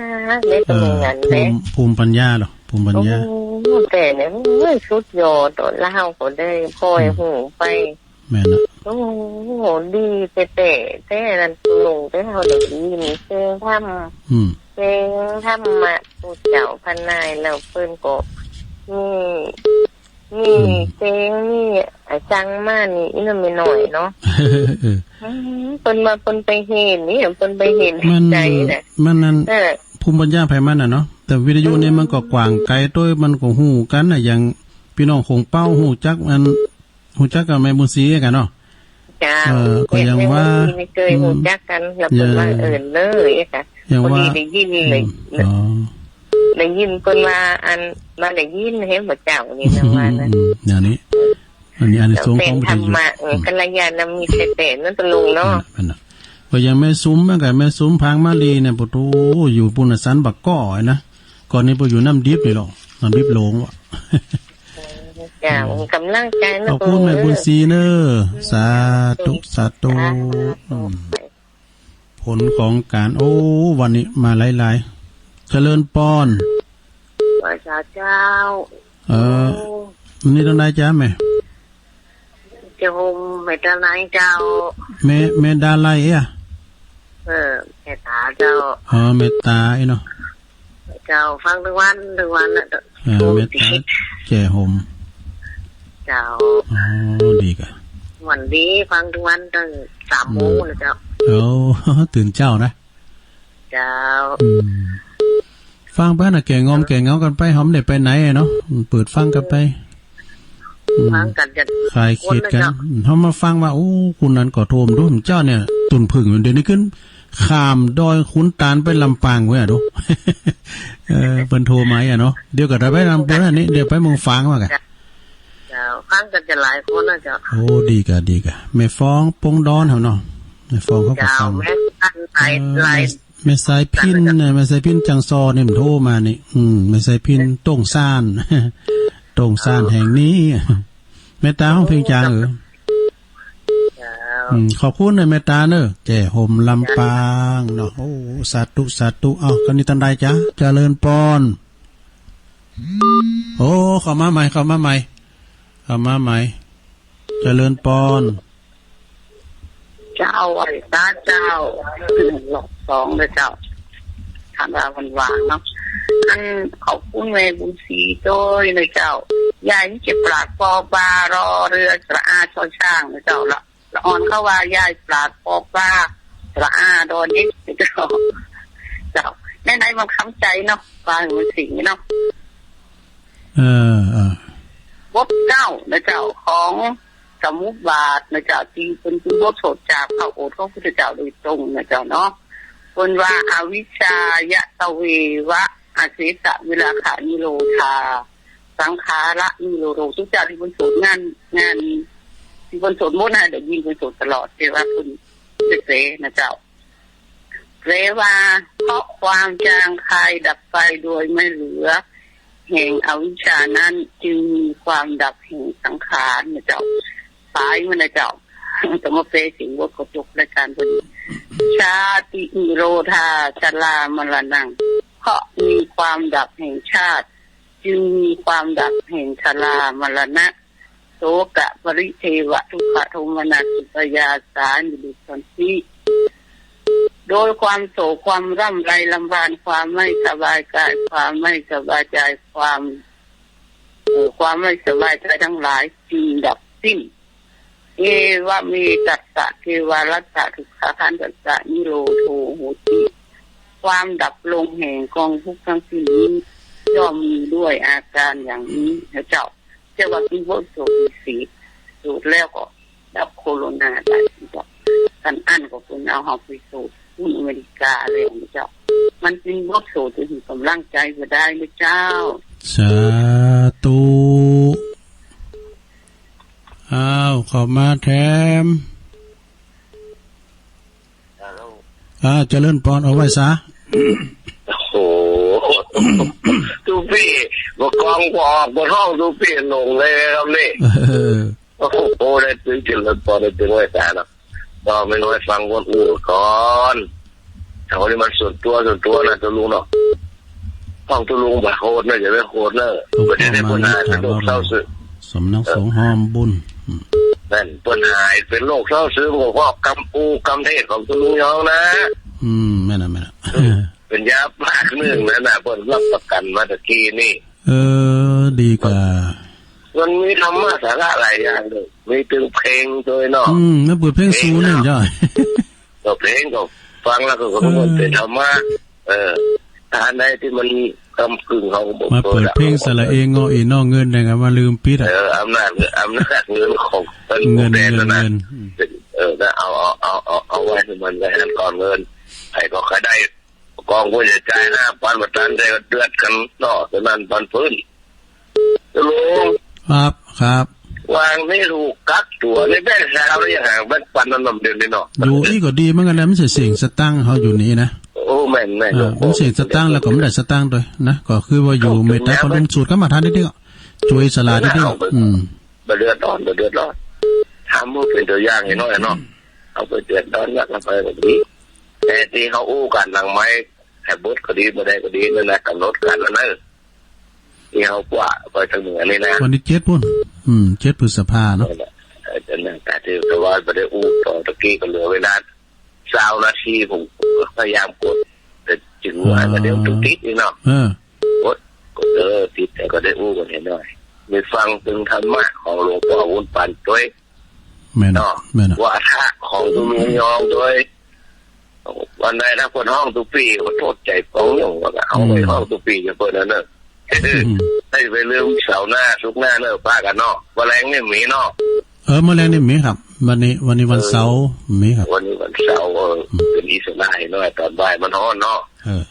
ในสมัยนั้น เออ ภูมิ นะ ภูมิปัญญาเหรอ ภูมิปัญญา โอ้ แต่เนี่ย โอ้ย สุดยอด แล้วเฮาก็ได้ค่อย อืม ฮู้ไป แม่นละ โอ้ ดีแต๊ๆ แต๊นั้น ลุง แต่เฮาได้ยินเสียงธรรม อืม เสียงธรรมะ ผู้เจ้าพระนาย แล้วเปิ้นก็มี มี อืม เสียง มีอะซังมานี่ อีน้อยแม่น้อยเนาะ เออ อืม เปิ้นว่าเปิ้นไปเห็นนี่ เปิ้นไปเห็น มัน ใจนะ มันนั่น เออ ภูมิปัญญาไผมันน่ะเนาะ แต่วิทยุนี่ อืม มันก็กว้างไกล โตยมันก็ฮู้กั๋นน่ะ อย่างปี้น้องกงเป้าฮู้จักอัน ฮู้จักกับแม่บุญศรีกั๋นเนาะ เจ้า เออ ก็อย่างว่า แม่บุญศรีนี่เกย อืม ฮู้จักกั๋น แล้วเปิ้นว่า เออ เอิ้นเลยอะค่ะ อย่างว่า พอดีได้ยินเลย อืม อ๋อ ได้ยินเปิ้นว่า อัน ว่าได้ยินเห็นบ่เจ้า นี่นะว่านะ อืม อย่างนี้ อันนี้อานิสงส์ของวิทยุ เปิ้นธรรมะ เออ อืม กัลยาณมิตรแต๊ๆ นั่นตะลุงเนาะ นั่นน่ะ นั่นน่ะ ก็อย่างแม่สุม มันก็แม่สุม พางมาลีเนี่ย ปะโธ่ อยู่ปู้นน่ะ สันบ่าก้อนะ ก่อนนี้ไปอยู่น้ำดิบนี่หรอก น้ำดิบหลวงวะ เจ้า อืม ก๋ำลังใจ๋นะ ขอบคุณแม่บุญศรีเน่อ สาธุ สาธุ สาธุ อืม ผลของการ โอ้ วันนี้มาหลายๆ เจริญปอน ไหว้สาเจ้า เออ โอ้ วันนี้ตังใดจ๊ะแม่ เจ้าโฮม แม่ตาไลเจ้า แม่ แม่ดาไลเอ้ย เออ แม่ตาเจ้า อ๋อ แม่ตาไอ้เนาะ เจ้า ฟังตึงวัน ตึงวันน่ะ เออ โฮม แม่ตา แจ่โฮม เจ้า อ๋อ ดีก่ะ วันดี ฟังตึงวันตึงสามโมง อืม น่ะเจ้า โอ้ ตื่นเจ๊านะ เจ้า อืม ฟังไปน่ะ แก้ง่อมแก้เหงากั๋นไป เฮาบ่ได้ไปไหนเนาะ เปิดฟังกั๋นไป อืม ฟังกั๋นจะ คลายเครียดกั๋น คนละเจ้า เฮามาฟังว่า โอ้ คนนั้นก็โทรมาดู เจ้าเนี่ย ตุ่นผึ้งอยู่ เดี๋ยวนี้ขึ้น ข้ามดอยขุนตาลไปลำปางไว้อะ ดู เออ เปิ้นโทรมาอะเนาะ เดี๋ยวก็ได้ไปลำปางอันนี้ เดี๋ยวไปเมืองฝางว่าก่ะ เจ้า ฟังกั๋นจะหลายคนนะเจ้า โอ้ ดีก่ะ ดีก่ะ แม่ฟอง ปงดอนเฮาเนาะ แม่ฟองเขาก็ฟัง เจ้า แม่ หลาย เออ หลาย แม่ แม่สายพิณน่ะ แม่สายพิณจังซอเนี่ยมันโทรมานี่ อืม แม่สายพิณ โต้งซ่าน โต้งซ่านแห่งนี้ แม่ตาฮ้องเพลงจางเออ เจ้า อืม ขอบคุณเน่อแม่ตาเน่อ แจ่โฮมลำปางเนาะ โอ้ สาธุ สาธุ เอ้า กั๋นนี้ตังใดจ๊ะ เจริญปอน โอ้ เข้ามาใหม่ เข้ามาใหม่ เข้ามาใหม่ เจริญปอน เจ้า ไหว้สาเจ้า รอบสองเลยเจ้า ถามว่าวันวางเนาะ อัน ขอบคุณแม่บุญศรีโตยนะเจ้า ยายนี่จะปราดปอปลา รอเรือ สระอา ชอช้างนะเจ้า ละ ละอ่อนเขาว่ายายปราดปอปลา สระอา ดอเด็ก เจ้า เจ้า ในๆ มันคำใจเนาะ ว่ามันสิงเนาะ เออ เออ บทเก้านะเจ้า ของสมุปบาทนะเจ้า ตี้เปิ้นเป็นบทสวดจากพระโอษฐ์ของพระพุทธเจ้าโดยตรงนะเจ้าเนาะ เปิ้นว่า อวิชชายะตะเววะ อเสสะวิราคะนิโรธา สังขาระนิโรโธ ตุ๊เจ้าตี้เปิ้นสวดงาน งาน ตี้เปิ้นสวดมนต์น่ะ ได้ยินเปิ้นสวดตลอด แต่ว่าเปิ้นเสๆ นะเจ้า แปลว่า เพราะความจางคลายดับไปโดยไม่เหลือ แห่งอวิชชานั้น จึงมีความดับแห่งสังขารนะเจ้า ต๋ายมันนะเจ้า จะมาแปลเสียงบทก็จบรายการพอดี ชาตินิโรธา ชรามรณัง เพราะมีความดับแห่งชาติ จึงมีความดับแห่งชรามรณะ โสกะปริเทวะทุกขโทมนัสอุปายาสานิรุสสันติ โดยความโศก ความร่ำไรรำพัน ความไม่สบายกาย ความไม่สบายใจ ความ เอ่อ ความไม่สบายใจทั้งหลายจึงดับสิ้น เอวะเมตัสสะ เกวารัสสะ ทุกขาคันธัสสะ นิโรโธโหติ ความดับลงแห่งกองทุกข์ทั้งสิ้นนี้ ย่อมมีด้วยอาการอย่างนี้นะเจ้า เจ้าว่าเป็นบทสวดวิเศษ สวดแล้วก็ดับโคโรนาได้นะเจ้า คันอั้นก็เปิ้นเอาเฮาไปสวด ปุ้นอเมริกาแล้วนะเจ้า มันเป็นบทสวดตี้หื้อกำลังใจ๋บ่ได้นะเจ้า สาธุ อ้าว เข้ามาแถม อ่า เจริญปอน เอาไหว้สา โอ้โห ตุ๊ปี้ บ่กองบ่ออก บ่ฮ้องตุ๊ปี้หลงเลยครับนี่ เออ โอ้โห ได้ตึงเจริญปอน ได้ตึงไหว้สาเนาะ ก็ไม่น้อยฟังคนอู้ก่อน แต่วันนี้มันส่วนตัว ส่วนตัวนะตุ๊ลุงเนาะ ฮ้องตุ๊ลุงบ่าโหดนะ อย่าไปโหดนะ บ่ได้ ได้ปัญหาเป็นโรคเศร้าซึม สมนักสงฆ์ฮ้อมบุญ อืม นั่น ปัญหาเป็นโรคเศร้าซึม ก็เพราะกำอู้กำเทศน์ของตุ๊ลุงยองนะ อืม แม่นน่ะ แม่นน่ะ เป็นยาปากนึ่งนั่นน่ะ เปิ้นรับประกันมาตะกี้นี่ เออ ดีกว่า มันมีธรรมะสาระหลายอย่างเลย มีตึงเพลงด้วยเนาะ อืม มาเปิดเพลงสูงนึ่งจ้ะ ก็เพลงก็ฟังแล้วก็ เออ มันเป็นธรรมะ เออ ถ้าอันใดตี้มันก้ำกึ่งเฮาก็บ่ มาเปิดเพลงสระเอ งออี นอเงิน นะครับ ว่าลืมปิดอะ เออ อำนาจ อำนาจเงินของเปิ้น เงิน แดน เงิน นะ เงิน เออ นะ เอา เอา เอา เอา เอาไว้หื้อมัน ไว้อันก่อนเงิน ใผก็ใค่ได้ กองผู้ใหญ่จ่ายห้าปัน บ่ตันได้ก็เดือดกั๋นเนาะ ตอนนั้นปันพื้น ลุง ครับ ครับ วางนี่ถูกกักตั๋วในแบงก์ซาวนี่ยังหาแบงก์ปันนั่นนำเดียวนี่เนาะ อยู่อี้ก็ดีเหมือนกั๋นนะ มันเสียเสี้ยงสตางค์เฮาอยู่นี่นะ โอ้ แม่น แม่น อ่า มันเสียเสี้ยงสตางค์แล้วก็บ่ได้สตางค์ตวยนะ ก็คือว่าอยู่เมตตาพนมสูตรก็มาทานนิดเดียว จ้วยสลานิดเดียว อืม บ่เดือดร้อน บ่เดือดร้อน ถามว่าเป็นตั๋วอย่างให้น้อยเนาะ เอาไปเดือดร้อนนักเอาไปแบบนี้ แต่ตี้เฮาอู้กั๋นหลังไมค์ ให้เบิดก็ดี บ่ได้ก็ดี นั่นน่ะ กำหนดกั๋นแล้วเนาะ ตี้เฮากว้าไปตางเหนือนี่นะ วันตี้เจ็ดปู้น อืม เจ็ดพฤษภาเนาะ นั่นแหละ เออ นั่นน่ะ แต่ตี้ว่าบ่ได้อู้ต่อตะกี้ก็เหลือเวลาซาวนาที ผมก็พยายามกด แต่จึงว่า อ่า ก็เดี๋ยวติดอีกเนาะ เออ กด กด เออ ติด แต่ก็ได้อู้กั๋นนิดหน่อย ได้ฟังตึงธรรมะของหลวงป้อบุญปันตวย แม่น เนาะ แม่น วาทะของตุ๊ลุงยองตวย วันใดถ้าเปิ้นฮ้องตุ๊ปี้ ก็โทษใจ๋ปองอยู่ ว่าเอาไป อืม ฮ้องตุ๊ปี้กับเปิ้นนั่นเนาะ อืม ให้ไปลืมเสาร์หน้า ศุกร์หน้าเนาะ ปะกั๋นเนาะ วันแลงนี่มีเนาะ เออ มื้อแลงนี่มีครับ วันนี้ วันนี้วันเสาร์ เออ มีครับ วันนี้วันเสาร์ เออ อืม เป็นอิสระหน่อย ตอนบ่ายมันฮ้อนเนาะ เออ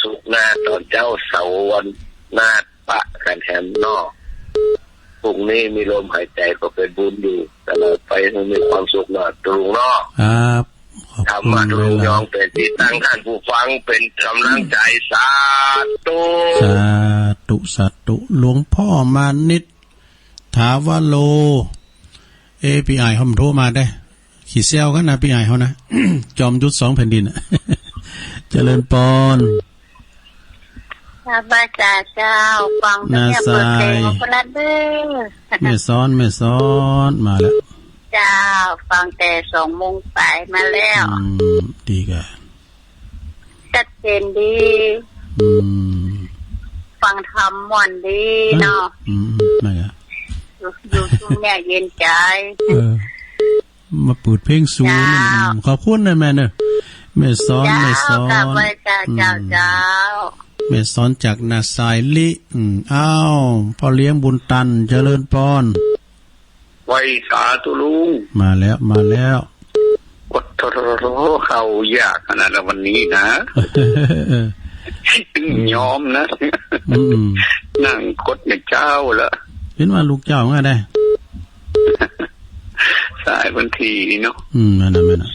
ศุกร์หน้าตอนเจ๊า เสาร์วันหน้าปะกั๋นแหมเนาะ พรุ่งนี้มีลมหายใจ๋ก็เป็นบุญอยู่ ตลอดไปให้มีความสุขเนาะ ตุ๊ลุงเนาะ ครับ ขอบคุณ ธรรมะตุ๊ลุงยอง เป็นตี้ตั้งต้านผู้ฟัง เป็นก๋ำลังใจ๋ สาธุ สาธุ สาธุ หลวงป้อมานิตย์ ถาวโร เอ๊ะ ปี้อ้ายเฮาโทรมาได้ ขี้แซวกั๋นนะ ปี้อ้ายเฮานะ จอมยุทธสองแผ่นดินน่ะ เจริญปอน สาบาจาเจ้า ฟังแต่เนี่ย น้าสาย เปิดเพลงมาคนละเด้อ แม่สอน แม่สอน มาแล้ว เจ้า ฟังแต่สองโมงปลายมาแล้ว อืม ดีกะ ชัดเจนดี อืม ฟังธรรมม่วนดีเนาะ อืม อืม นั่นแหละ อยู่ อยู่ตรงเนี่ยเย็นใจ๋ เออ มาเปิดเพลงสูง เจ้า อืม ขอบคุณนะแม่เนอะ แม่สอน เจ้า แม่สอน กราบไหว้เจ้า อืม เจ้า เจ้า แม่สอนจากนาสายลิ อืม อ้าว ป้อเลี้ยงบุญตัน เจริญปอน ไหว้สาตุ๊ลุง มาแล้ว มาแล้ว โอ้โธ่ เข้ายากขนาดละวันนี้นะ เออ ยอมนะ อืม นั่งกดในเจ๊าละ เห็นว่าลูกเจ้าไงได้ สายบันทีเนาะ อืม นั่นน่ะ นั่นน่ะ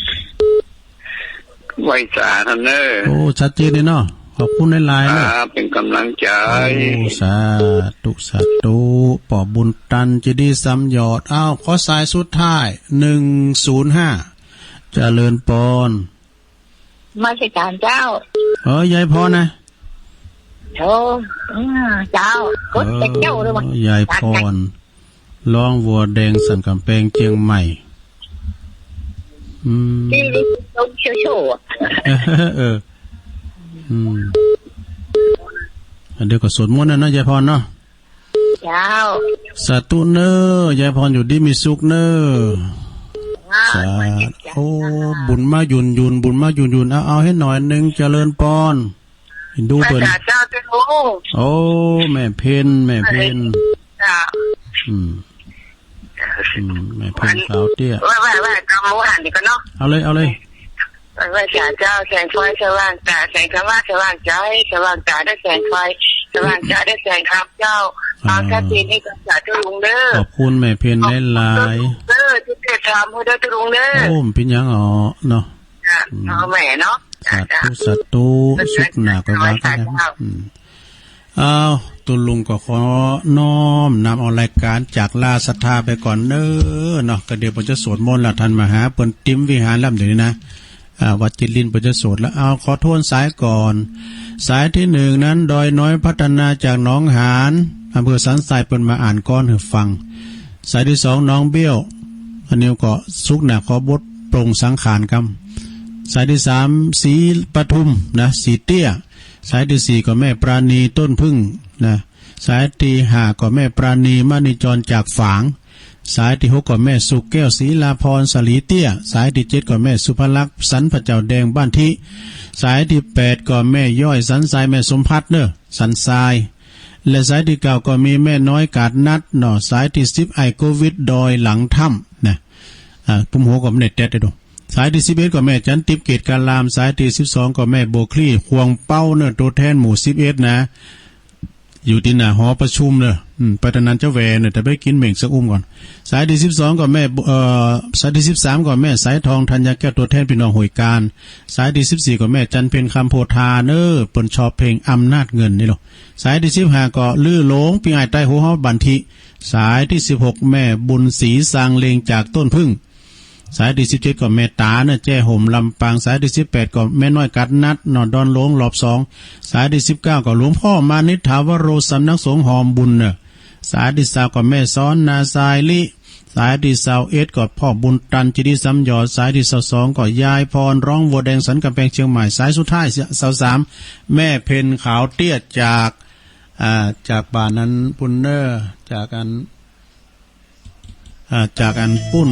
ไหว้สาตันเน่อ โอ้ ชัดเจนเลยเนาะ ขอบคุณหลายๆ เนาะ ครับ เป็นกำลังใจ๋ โอ้ สาธุ สาธุ ป้อบุญตัน เจดีย์สามยอด อ้าว ขอสายสุดท้าย หนึ่งศูนย์ห้า เจริญปอน นมัสก๋านเจ้า เออ ยายปอนนะ โอ้ อืม เจ้า กดแต่เจ๊าเลยว่ะ เออ ยายปอน ร้องวัวแดงสันก๋ำแปงเจียงใหม่ อืม ที่นี่ต้องโชว์ๆ อ่ะ เออ อืม อันเดียวก็สวดมนต์นะเนาะ ยายปอนเนาะ เจ้า สาธุเน่อ ยายปอนอยู่ดีมีสุขเน่อ อ่า สาธุ โอ้ บุญมายืนยืน บุญมายืนยืน เอา เอาหื้อหน่อยนึ่ง เจริญปอน ดูเปิ้น ไหว้สาเจ้าเจ้าลุง โอ้ แม่เพ็ญ แม่เพ็ญ เจ้า อืม อืม แม่เพ็ญขาวเตี้ย ไหว้ ไหว้ ไหว้กำหมูหันดีกว่าเนาะ เอาเลย เอาเลย ไหว้สาเจ้า แสงไฟสว่างต๋า แสงธรรมะสว่างใจ๋ สว่างต๋าด้วยแสงไฟ สว่างใจ๋ด้วยแสงธรรมเจ้า อ่า เอาชัดเจนให้กับสาธุลุงเด้อ ขอบคุณแม่เพ็ญหลายๆ เด้อ ที่เทศน์ธรรมหื้อเด้อตุ๊ลุงเด้อ โอ้ บ่เป๋นหยังอ๋อ เนาะ จ้ะ อืม พ่อแม่เนาะ สาธุ จ้ะ สาธุ สุขหนาก็ว่ากันนะ สาธุ อืม อ้าว ตุ๊ลุงก็ขอน้อมนำเอารายก๋านจากลาศรัทธาไปก่อนเน้อเนาะ ก็เดี๋ยวผมจะสวดมนต์ละ ท่านมหาเปิ้นเตรียมวิหารแล้วเดี๋ยวนี้นะ อ่า วัดจิตรลินเปิ้นจะสวดแล้ว เอา ขอทวนสายก่อน สายตี้หนึ่งนั้น ดอยน้อยพัฒนาจากหนองหาน อำเภอสันทราย เปิ้นมาอ่านกลอนหื้อฟัง สายตี้สอง น้องเบี้ยว อันนี้ก็สุขหนาขอบทปลงสังขารกำ สายตี้สาม ศรีปทุมนะ ศรีเตี้ย สายตี้สี่ก็แม่ปราณีต้นผึ้งนะ สายตี้ห้าก็แม่ปราณีมณีจรจากฝาง สายตี้หกก็แม่สุขแก้วศรีลาพรสลีเตี้ย สายตี้เจ็ดก็แม่สุภลักษณ์สันพระเจ้าแดงบ้านทิ สายตี้แปดก็แม่ย้อยสันทราย แม่สมภัทรเน้อ สันทราย และสายตี้เก้าก็มีแม่น้อยกาดนัดเนาะ สายตี้สิบ ไอ้โควิดดอยหลังถ้ำนะ อ่า ปุ้มหัวก็ไม่ได้แต๊ดเลยดู สายตี้สิบเอ็ดก็แม่จันทิพย์เกตการาม สายตี้สิบสองก็แม่บัวคลี่ควงเป้าเน้อ ตั๋วแทนหมู่สิบเอ็ดนะ อยู่ตี้หน้าหอประชุมเน้อ อืม ไปตะนันเจ้าแหวนเน้อ แต่ไปกิ๋นเหม่งสักอุ้มก่อน สายตี้สิบสองก็แม่ เอ่อ สายตี้สิบสามก็แม่สายทองธัญญาแก้ว ตั๋วแทนปี้น้องห้วยกาญ สายตี้สิบสี่ก็แม่จันเพ็ญคำโพธาเน้อ เปิ้นชอบเพลงอำนาจเงินนี่เนาะ สายตี้สิบห้าก็ลือหลงปี้อ้ายใต้หัวหอบ้านทิ สายตี้สิบหกแม่บุญศรีซางเลงจากต้นผึ้ง สายตี้สิบเจ็ดก็แม่ต๋าเน้อ แจ้ห่มลำปาง สายตี้สิบแปดก็แม่น้อยกาดนัดเนาะ ดอนหลวงรอบสอง สายตี้สิบเก้าก็หลวงพ่อมานิษฐาวโร สำนักสงฆ์หอมบุญเน้อ สายตี้ซาวก็แม่สอนนาทรายลิ สายตี้ซาวเอ็ดก็พ่อบุญตัน จิตติสัมยอด สายตี้ซาวสองก็ยายพร ร้องวัวแดงสันกำแพงเชียงใหม่ สายสุดท้าย ซาวสาม แม่เพ็ญขาวเตี้ยจาก อ่า จากบ้านนั้นปุ้นเน้อ จากอัน อ่า จากอันปุ้น